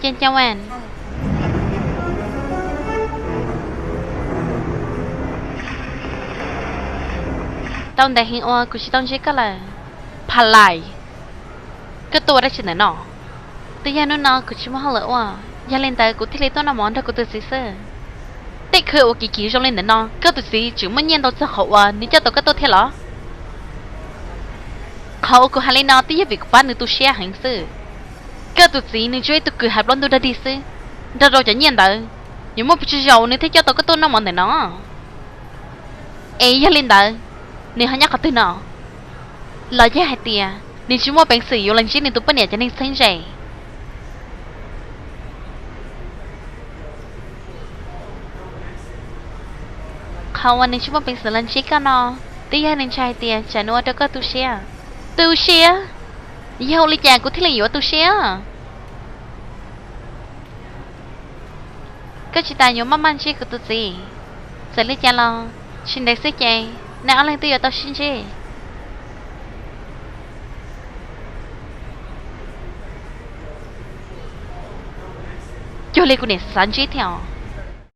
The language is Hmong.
Cia ncaj ua. Tau ntev heev uas kuv tsis tau ntsib koj lawm. Phalais, koj tuaj ua dab tsi ntawm no? Twb yog hnub no kuv tsis muaj hauj lwm ua, yog li ntawd kuv thiaj li tuaj noj mov nrog kuv tus txiv xwb. Tej khw uas kim kim zoo li ntawm no, koj tus txiv tseem muaj nyiaj ntau txog qhov uas nws coj tau koj tuaj thiab los? Qhov uas kuv hais li no twb yog vim kuv pab nws tu siab heev xwb. Koj tus txiv nws tsuas ib tug kws hais plaub ntug dog dig xwb, nrog rau cov nyiaj ntawd, yuav muaj pes tsawg zaus nws thiaj coj tau koj tuaj noj mov ntawm no? Es yog li ntawd, nws ho nyob qhov twg no? Los yog hais tias nws tsis muaj peev xwm yuav los ntsib nws tus poj niam cov neeg txheeb ze? Qhov uas nws tsis muaj peev xwm los ntsib koj no, twb yog nws ntshai hais tias tsam nws ua rau koj tu siab. Tu siab? Yog ua li cas kuv thiaj li yuav tu siab? Koj tsis tas yuav maj maj ntsib kuv tus txiv. Txawm li cas los tsis ntev xwb ces nej ob leeg twb yuav tau sib ntsib. Cuag li kuv niam xav ntsib thiab os.